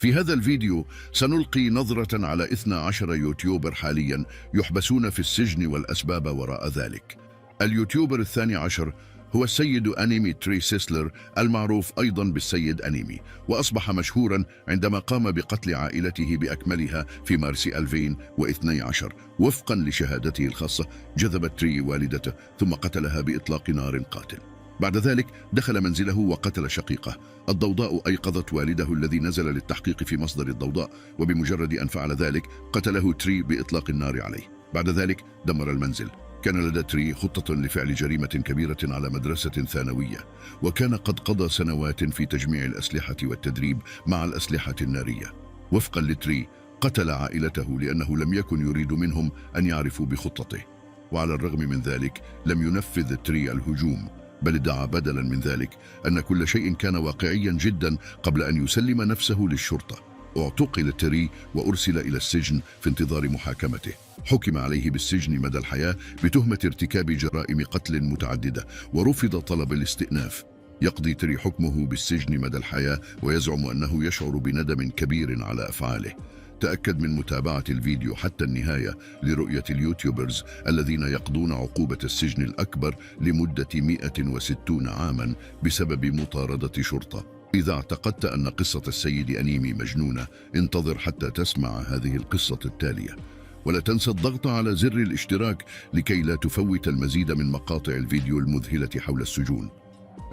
في هذا الفيديو سنلقي نظرة على 12 يوتيوبر حاليا يحبسون في السجن والأسباب وراء ذلك. اليوتيوبر الثاني عشر هو السيد أنيمي تري سيسلر، المعروف أيضا بالسيد أنيمي، وأصبح مشهورا عندما قام بقتل عائلته بأكملها في مارس 2012. وفقا لشهادته الخاصة جذب تري والدته ثم قتلها بإطلاق نار قاتل. بعد ذلك دخل منزله وقتل شقيقه. الضوضاء أيقظت والده الذي نزل للتحقيق في مصدر الضوضاء، وبمجرد أن فعل ذلك قتله تري بإطلاق النار عليه. بعد ذلك دمر المنزل. كان لدى تري خطة لفعل جريمة كبيرة على مدرسة ثانوية، وكان قد قضى سنوات في تجميع الأسلحة والتدريب مع الأسلحة النارية. وفقا لتري قتل عائلته لأنه لم يكن يريد منهم أن يعرفوا بخطته، وعلى الرغم من ذلك لم ينفذ تري الهجوم، بل ادعى بدلا من ذلك أن كل شيء كان واقعيا جدا قبل أن يسلم نفسه للشرطة. اعتقل تري وأرسل إلى السجن في انتظار محاكمته. حكم عليه بالسجن مدى الحياة بتهمة ارتكاب جرائم قتل متعددة، ورفض طلب الاستئناف. يقضي تري حكمه بالسجن مدى الحياة ويزعم أنه يشعر بندم كبير على أفعاله. تأكد من متابعة الفيديو حتى النهاية لرؤية اليوتيوبرز الذين يقضون عقوبة السجن الأكبر لمدة 160 عاما بسبب مطاردة شرطة. إذا اعتقدت أن قصة السيد أنيمي مجنونة، انتظر حتى تسمع هذه القصة التالية. ولا تنسى الضغط على زر الاشتراك لكي لا تفوت المزيد من مقاطع الفيديو المذهلة حول السجون.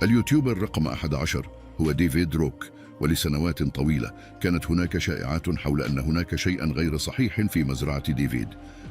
اليوتيوبر رقم 11 هو ديفيد روك، ولسنوات طويلة كانت هناك شائعات حول أن هناك شيئا غير صحيح في مزرعة ديفيد.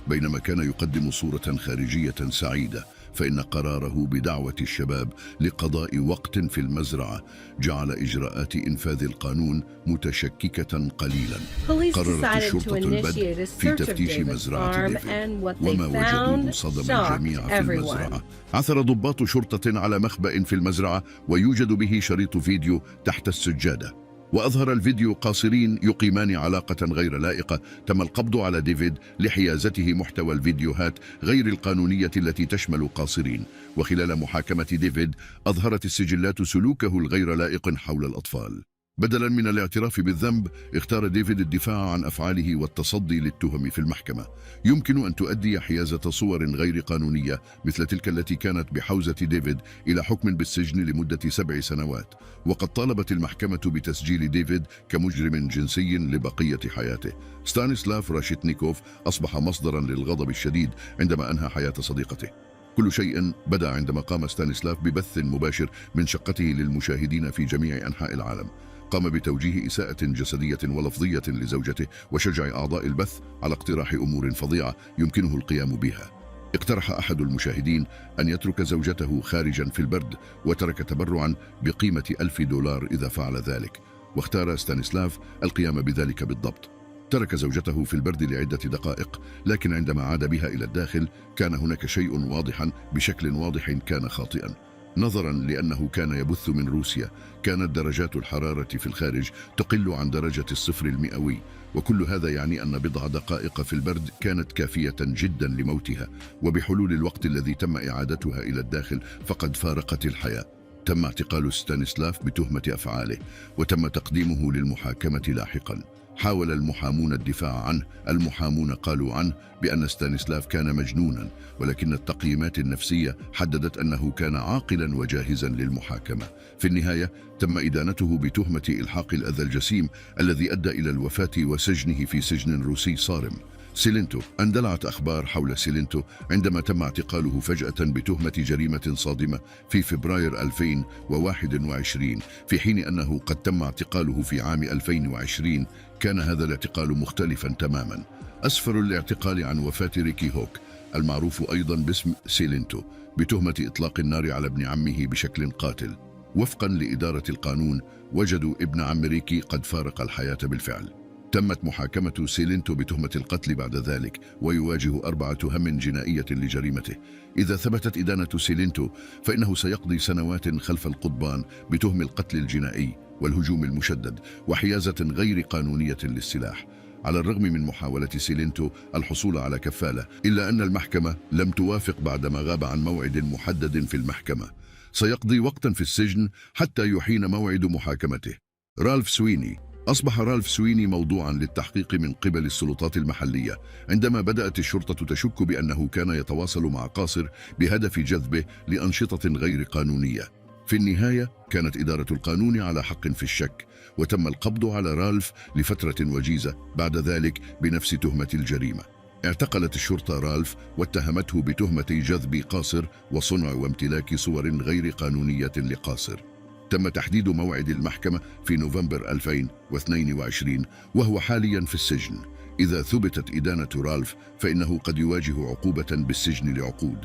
بينما كان يقدم صورة خارجية سعيدة، فإن قراره بدعوة الشباب لقضاء وقت في المزرعة جعل إجراءات إنفاذ القانون متشككة قليلا. قررت الشرطة البدء في تفتيش مزرعة ديفيد، وما وجدوه صدم الجميع في المزرعة. عثر ضباط شرطة على مخبأ في المزرعة ويوجد به شريط فيديو تحت السجادة. وأظهر الفيديو قاصرين يقيمان علاقة غير لائقة. تم القبض على ديفيد لحيازته محتوى الفيديوهات غير القانونية التي تشمل قاصرين. وخلال محاكمة ديفيد أظهرت السجلات سلوكه الغير لائق حول الأطفال. بدلا من الاعتراف بالذنب، اختار ديفيد الدفاع عن أفعاله والتصدي للتهم في المحكمة. يمكن أن تؤدي حيازة صور غير قانونية مثل تلك التي كانت بحوزة ديفيد إلى حكم بالسجن لمدة 7 سنوات. وقد طالبت المحكمة بتسجيل ديفيد كمجرم جنسي لبقية حياته. ستانيسلاف راشيتنيكوف أصبح مصدرا للغضب الشديد عندما أنهى حياة صديقته. كل شيء بدأ عندما قام ستانيسلاف ببث مباشر من شقته للمشاهدين في جميع أنحاء العالم. قام بتوجيه إساءة جسدية ولفظية لزوجته، وشجع أعضاء البث على اقتراح أمور فظيعة يمكنه القيام بها. اقترح أحد المشاهدين أن يترك زوجته خارجا في البرد، وترك تبرعا بقيمة $1000 إذا فعل ذلك. واختار ستانيسلاف القيام بذلك بالضبط. ترك زوجته في البرد لعدة دقائق، لكن عندما عاد بها إلى الداخل كان هناك شيء واضحا بشكل واضح كان خاطئا. نظرا لأنه كان يبث من روسيا، كانت درجات الحرارة في الخارج تقل عن درجة الصفر المئوي، وكل هذا يعني أن بضع دقائق في البرد كانت كافية جدا لموتها. وبحلول الوقت الذي تم إعادتها إلى الداخل فقد فارقت الحياة. تم اعتقال ستانيسلاف بتهمة أفعاله، وتم تقديمه للمحاكمة لاحقا. حاول المحامون الدفاع عنه. المحامون قالوا عنه بأن ستانيسلاف كان مجنونا، ولكن التقييمات النفسية حددت أنه كان عاقلا وجاهزا للمحاكمة. في النهاية تم إدانته بتهمة إلحاق الأذى الجسيم الذي أدى إلى الوفاة وسجنه في سجن روسي صارم. سيلينتو. اندلعت أخبار حول سيلينتو عندما تم اعتقاله فجأة بتهمة جريمة صادمة في فبراير 2021، في حين أنه قد تم اعتقاله في عام 2020. كان هذا الاعتقال مختلفا تماما. أسفر الاعتقال عن وفاة ريكي هوك، المعروف أيضا باسم سيلينتو، بتهمة إطلاق النار على ابن عمه بشكل قاتل. وفقا لإدارة القانون وجدوا ابن عم ريكي قد فارق الحياة بالفعل. تمت محاكمة سيلينتو بتهمة القتل بعد ذلك، ويواجه 4 تهم جنائية لجريمته. إذا ثبتت إدانة سيلينتو فإنه سيقضي سنوات خلف القضبان بتهم القتل الجنائي والهجوم المشدد وحيازة غير قانونية للسلاح. على الرغم من محاولة سيلينتو الحصول على كفالة، إلا أن المحكمة لم توافق بعدما غاب عن موعد محدد في المحكمة. سيقضي وقتا في السجن حتى يحين موعد محاكمته. رالف سويني أصبح رالف سويني موضوعا للتحقيق من قبل السلطات المحلية عندما بدأت الشرطة تشك بأنه كان يتواصل مع قاصر بهدف جذبه لأنشطة غير قانونية. في النهاية كانت إدارة القانون على حق في الشك، وتم القبض على رالف لفترة وجيزة بعد ذلك بنفس تهمة الجريمة. اعتقلت الشرطة رالف واتهمته بتهمة جذب قاصر وصنع وامتلاك صور غير قانونية لقاصر. تم تحديد موعد المحكمة في نوفمبر 2022 وهو حاليا في السجن. إذا ثبتت إدانة رالف فإنه قد يواجه عقوبة بالسجن لعقود.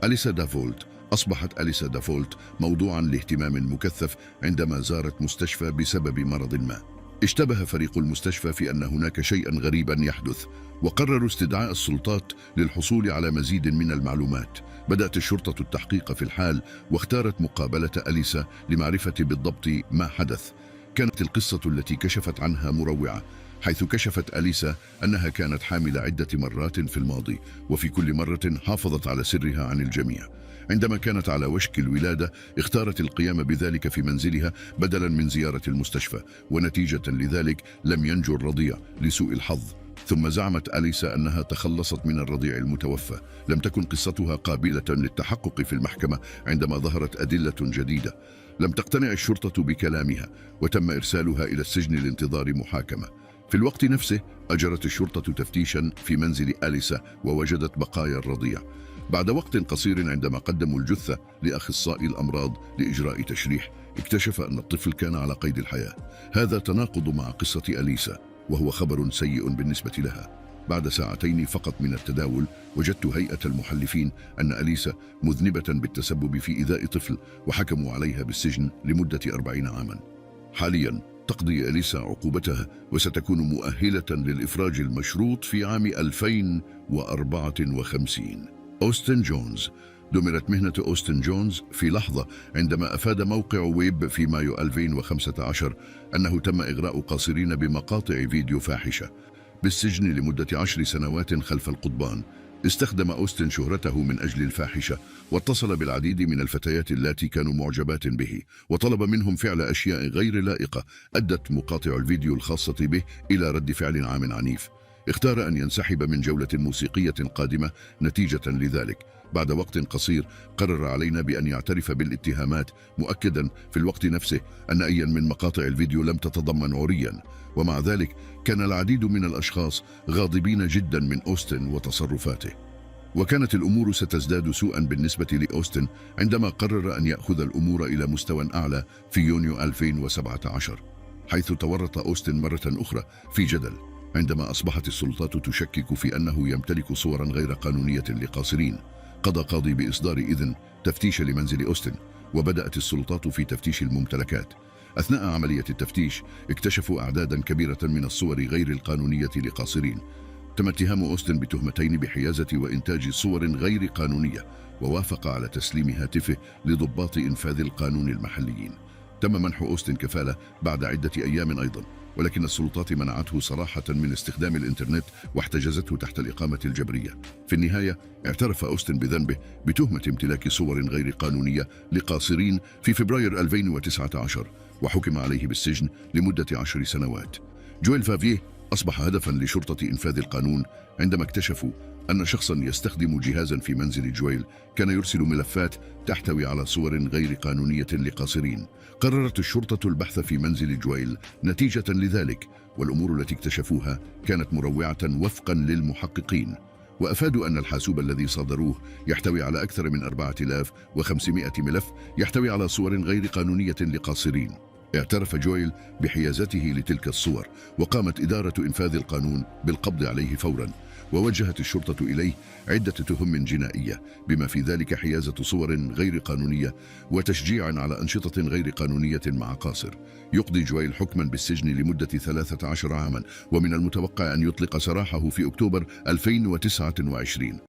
أليسا دافولت. أصبحت أليسا دافولت موضوعا لاهتمام مكثف عندما زارت مستشفى بسبب مرض ما. اشتبه فريق المستشفى في أن هناك شيئا غريبا يحدث، وقرروا استدعاء السلطات للحصول على مزيد من المعلومات. بدأت الشرطة التحقيق في الحال واختارت مقابلة أليسا لمعرفة بالضبط ما حدث. كانت القصة التي كشفت عنها مروعة، حيث كشفت أليسا أنها كانت حاملة عدة مرات في الماضي، وفي كل مرة حافظت على سرها عن الجميع. عندما كانت على وشك الولادة اختارت القيام بذلك في منزلها بدلا من زيارة المستشفى، ونتيجة لذلك لم ينجو الرضيع لسوء الحظ. ثم زعمت أليسا أنها تخلصت من الرضيع المتوفى. لم تكن قصتها قابلة للتحقق في المحكمة عندما ظهرت أدلة جديدة. لم تقتنع الشرطة بكلامها وتم إرسالها إلى السجن لانتظار محاكمة. في الوقت نفسه أجرت الشرطة تفتيشا في منزل أليسا ووجدت بقايا الرضيع. بعد وقت قصير عندما قدموا الجثة لأخصائي الأمراض لإجراء تشريح، اكتشف أن الطفل كان على قيد الحياة. هذا تناقض مع قصة أليسا، وهو خبر سيء بالنسبة لها. بعد ساعتين فقط من التداول وجدت هيئة المحلفين أن أليسا مذنبة بالتسبب في إيذاء طفل، وحكموا عليها بالسجن لمدة 40 عاما. حاليا تقضي أليسا عقوبتها وستكون مؤهلة للإفراج المشروط في عام 2054. أوستن جونز. دمرت مهنة أوستن جونز في لحظة عندما أفاد موقع ويب في مايو 2015 أنه تم إغراء قاصرين بمقاطع فيديو فاحشة بالسجن لمدة 10 سنوات خلف القضبان. استخدم أوستن شهرته من أجل الفاحشة، واتصل بالعديد من الفتيات اللاتي كانوا معجبات به، وطلب منهم فعل أشياء غير لائقة. أدت مقاطع الفيديو الخاصة به إلى رد فعل عام عنيف. اختار أن ينسحب من جولة موسيقية قادمة نتيجة لذلك. بعد وقت قصير قرر علينا بأن يعترف بالاتهامات، مؤكدا في الوقت نفسه أن أي من مقاطع الفيديو لم تتضمن عريا. ومع ذلك كان العديد من الأشخاص غاضبين جدا من أوستن وتصرفاته، وكانت الأمور ستزداد سوءا بالنسبة لأوستن عندما قرر أن يأخذ الأمور إلى مستوى أعلى في يونيو 2017، حيث تورط أوستن مرة أخرى في جدل عندما أصبحت السلطات تشكك في أنه يمتلك صورا غير قانونية لقاصرين. قضى قاضي بإصدار إذن تفتيش لمنزل أوستن، وبدأت السلطات في تفتيش الممتلكات. أثناء عملية التفتيش اكتشفوا أعدادا كبيرة من الصور غير القانونية لقاصرين. تم اتهام أوستن بتهمتين بحيازة وإنتاج صور غير قانونية، ووافق على تسليم هاتفه لضباط إنفاذ القانون المحليين. تم منح أوستن كفالة بعد عدة أيام أيضا، ولكن السلطات منعته صراحة من استخدام الإنترنت واحتجزته تحت الإقامة الجبرية. في النهاية اعترف أوستن بذنبه بتهمة امتلاك صور غير قانونية لقاصرين في فبراير 2019، وحكم عليه بالسجن لمدة 10 سنوات. جويل فافيه أصبح هدفا لشرطة إنفاذ القانون عندما اكتشفوا أن شخصا يستخدم جهازا في منزل جويل كان يرسل ملفات تحتوي على صور غير قانونية لقاصرين. قررت الشرطة البحث في منزل جويل نتيجة لذلك، والأمور التي اكتشفوها كانت مروعة وفقا للمحققين، وأفادوا أن الحاسوب الذي صادروه يحتوي على أكثر من 4500 ملف يحتوي على صور غير قانونية لقاصرين. اعترف جويل بحيازته لتلك الصور، وقامت إدارة إنفاذ القانون بالقبض عليه فورا، ووجهت الشرطة إليه عدة تهم جنائية بما في ذلك حيازة صور غير قانونية وتشجيع على أنشطة غير قانونية مع قاصر. يقضي جويل حكما بالسجن لمدة 13 عاما، ومن المتوقع أن يطلق سراحه في أكتوبر 2029.